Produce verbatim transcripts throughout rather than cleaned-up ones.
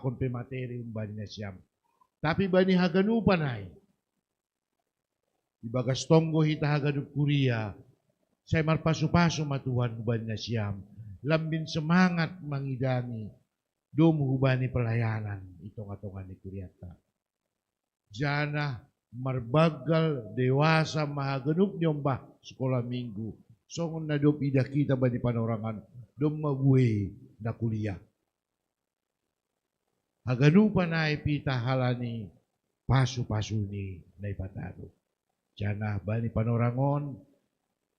mapasakkon pe materi umbani nasiam. Tapi bani haganupan ai, ibagas tonggo hita haganup kuria, sai marpasu-pasu ma Tuhan hubani nasiam, lambin semangat mangidangi domu hubani pelayanan i tonga-tonga ni kurianta. Janah marbanggal dewasa ma haganup niombah sekolah minggu, songon na dob idah hita bani panorangan, domma buei na kuliah. Haganupan ai pitah halani pasu-pasu ni Naibata do. Janah bani panorang on,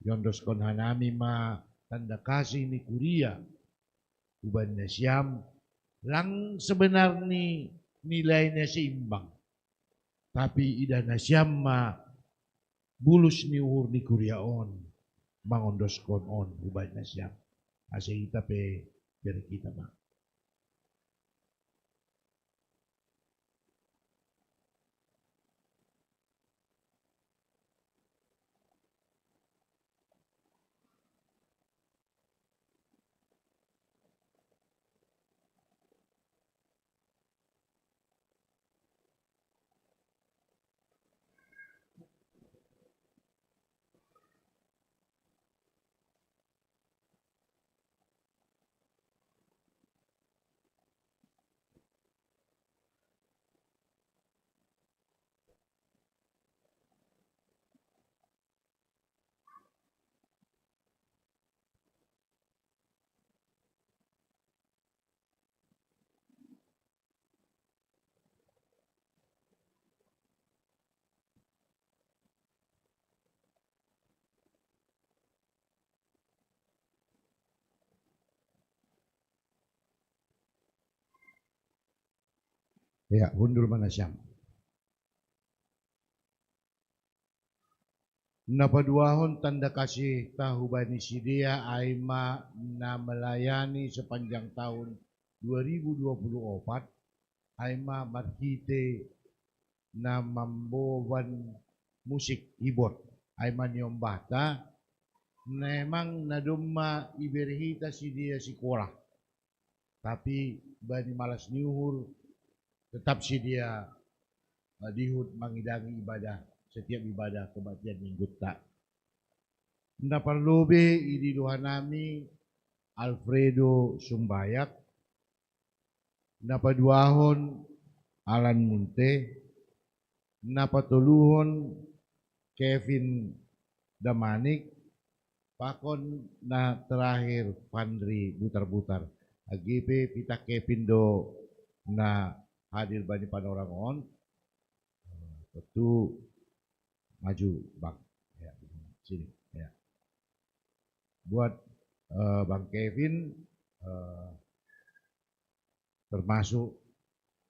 iondoskon hanami ma tanda kasih ni kuria hubani nasiam, lang sebenarni nilainya seimbang, tapi idah nasiam ma bulus ni uhur ni kuria on mangondoskon on hubani nasiam. Ase hita pe bere hita ma. Ya, hundul ma nasiam. Na paduahon tanda kasihta hubani sidea ai ma na melayani sepanjang tahun dua ribu dua puluh opat, ai ma marhite na mamboban musik keyboard, ai ma niombahta, memang na domma ibere hita sidea sikola. Tapi bani malas ni uhur, tetap sidea, eh, dihut mangidangi ibadah, setiap ibadah kebaktian minggunta. Na parlobei ididohanami Alfredo Sumbayak, na paduahon Alan Munte, na patoluhon Kevin Damanik, pakon na terakhir Fandri Butar-Butar. Age pe pitah Kevin do na hadir bani panorang on. Tentu maju, Bang. Ya, sini. Ya. Buat, eh, Bang Kevin, eh, termasuk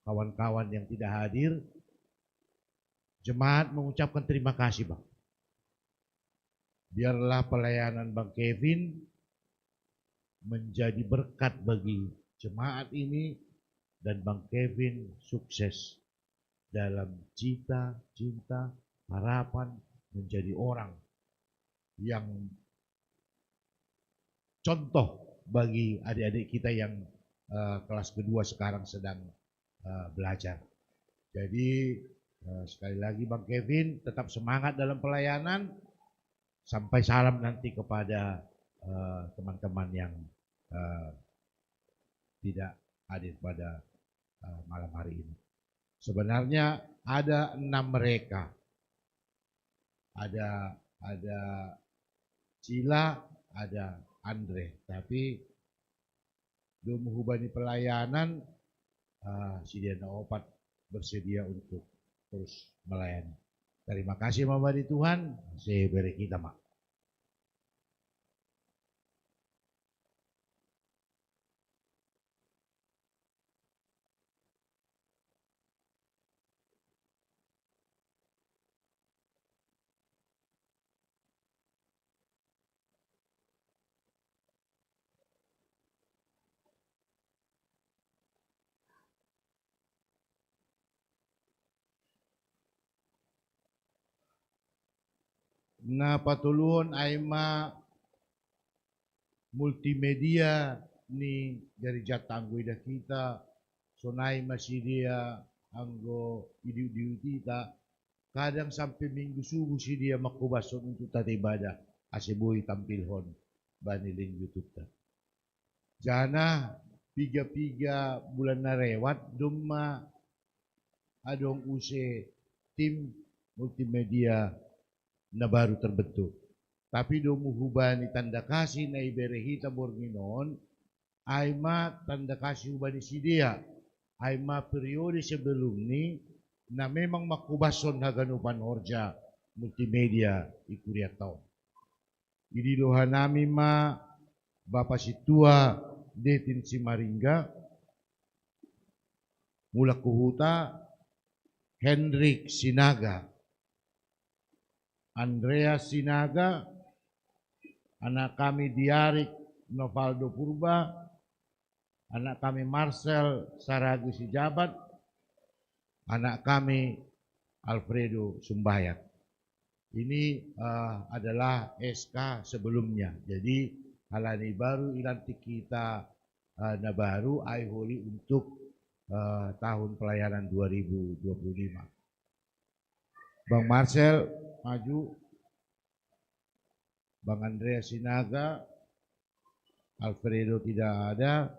kawan-kawan yang tidak hadir, jemaat mengucapkan terima kasih, Bang. Biarlah pelayanan Bang Kevin menjadi berkat bagi jemaat ini, dan Bang Kevin sukses dalam cita-cita, harapan menjadi orang yang contoh bagi adik-adik kita yang, eh, kelas kedua sekarang sedang, eh, belajar. Jadi, eh, sekali lagi Bang Kevin, tetap semangat dalam pelayanan. Sampai salam nanti kepada, eh, teman-teman yang, eh, tidak hadir pada, eh, malam hari ini. Sebenarnya ada enam mereka. Ada, ada Cila, ada Andre. Tapi domu hubani pelayanan, eh, sidea na opat bersedia untuk terus melayani. Terima kasih ma bani Tuhan, ase bere hita ma. Na patoluhon ai ma multimedia ni Gereja Tangguh Ida Kita, Sonai ma si dia anggo idiut-diut ita, kadang sampe minggu subuh si dia mangkobashon untuk tata ibadah, ase boi tampilhon bani link YouTube-ta. Jana piga-piga bulan na lewat domma adong use tim multimedia na baru terbentuk. Tapi domu hubani tanda kasih na ibere hita borngin on, ai ma tanda kasih hubani si dia, ai ma periode sebelumni na memang mangkobashon haganupan horja multimedia i kurianta on. Idido hanami ma Bapa Sintua Detin Simaringga, mulak hu huta Hendrik Sinaga, Andreas Sinaga, anak kami Diarik Novaldo Purba, anak kami Marcel Saragi Sijabat, anak kami Alfredo Sumbayat. Ini eh, adalah S K sebelumnya. Jadi hal ni baru ilantik kita eh, na baru ai holi untuk eh, tahun pelayanan dua ribu dua puluh lima. Bang Marcel, maju. Bang Andreas Sinaga, Alfredo tidak ada,